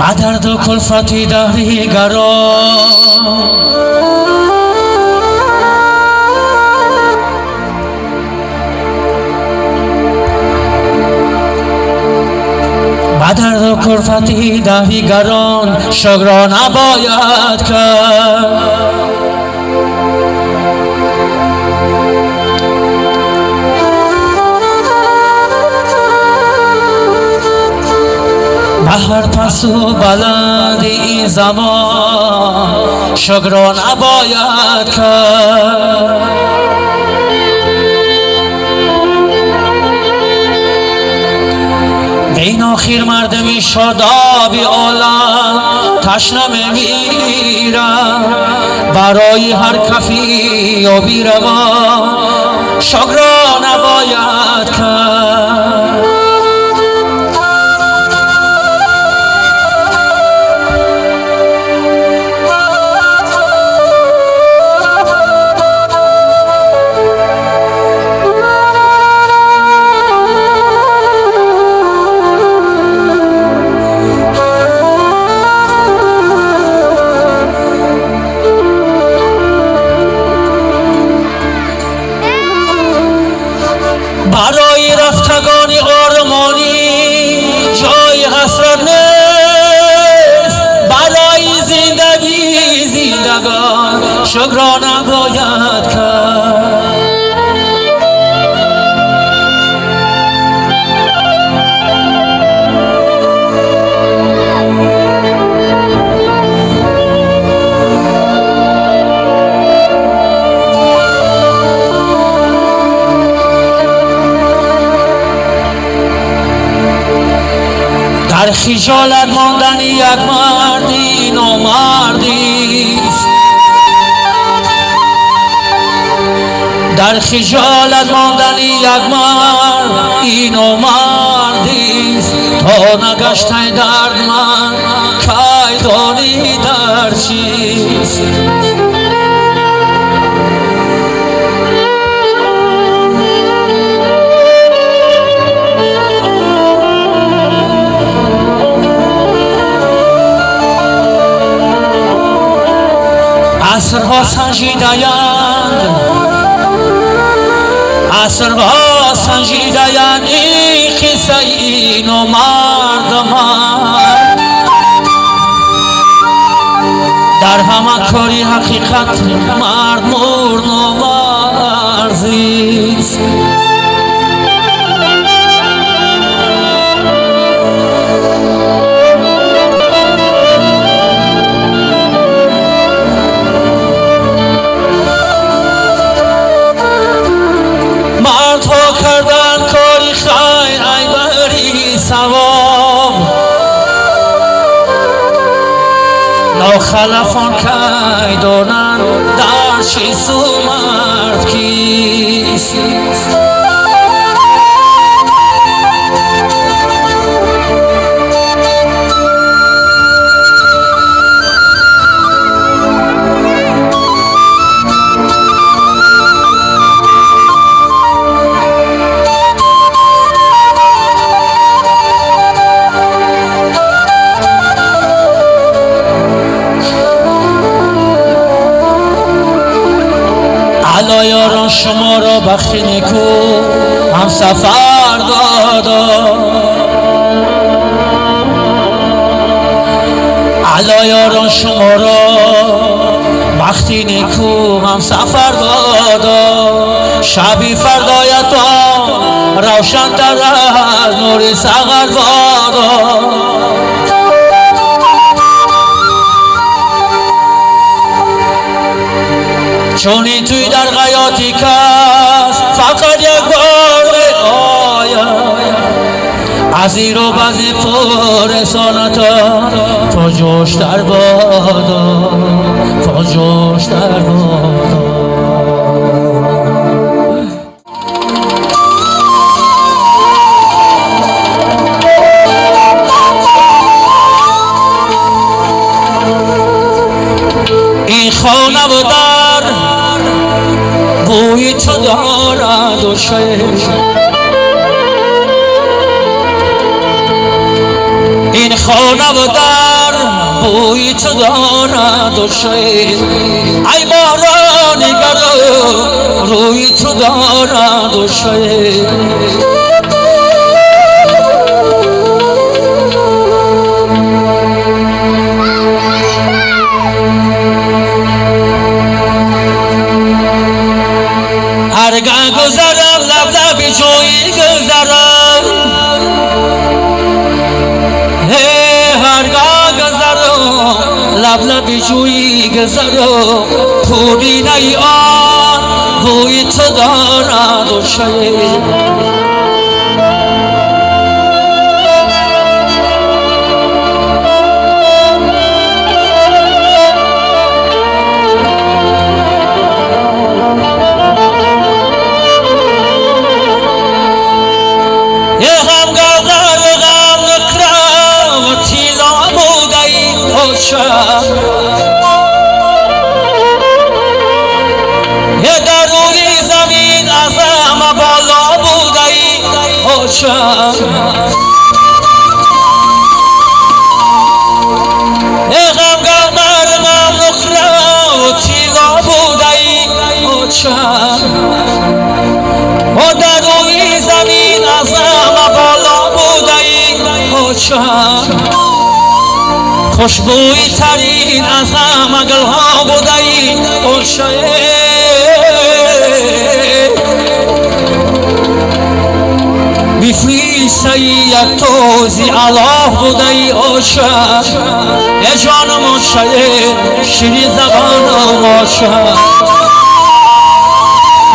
Ба дарду кулфати даҳри гарон, ба дарду кулфати даҳри гарон шукро набояд кард. Ба ҳар пасту баланди ин замон шукро набояд кард. Бин охир мардуми шодоби олам ташна мемирад, барои ҳар кафи оби равон шукро набояд кард. Барои рафтагони ормонӣ ҷои ҳасрат нест, барои зиндагӣ зиндагон шукро набояд кард. Дар хиҷолат мондани як марди номардист, дар хиҷолат мондани як марди номардист, то нагаштаи дардманд кай донӣ дар чист. Асрҳо санҷидаянд, асрҳо санҷидаянд ин қиссаи номардаман. Дар ҳама кори ҳақиқат мард мур номарзист. Мардҳо кардан кори хайр ай бари савоб, нохалафон кай донанд дар чӣ су мард кист. Алло ёрон шуморо бахти неку ҳамсафар дода, Алло ёрон шуморо бахти неку ҳамсафар дода, шаби фардоятон равшантар аз нури сағар бодо. Чунин туй дар ҳаёти кас фақат як бор меояд, аз ин рӯ баъзе пурресонатон пурҷӯштар бодо, пурҷӯштар бодо. Ин хонаву дар бӯи ту дорад у шер, ин хонаву дар بوی تو دارد و شیر ای ماه را نگرم روی تو دارد و شیر هرگاه گذرم لب لب جویی گذرم هرگاه گذرم لب لب جویی گذرم پوری نی آن بوی تو دارد و شیر یه در روی زمین از همه بالا بوده ای هوشم یه غم گمر غم نقره و تیلا بوده ای هوشم و در روی زمین از همه بالا بوده ای هوشم خوشبوی ترین از همه گلها بوده ای اوشه بیفریسه یک توزی الله بوده ای اوشه ای جانم اوشه شیرین زبانم اوشه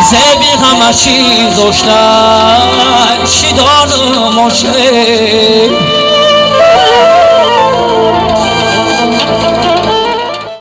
زیبی همه چیز اوشه شیدانم اوشه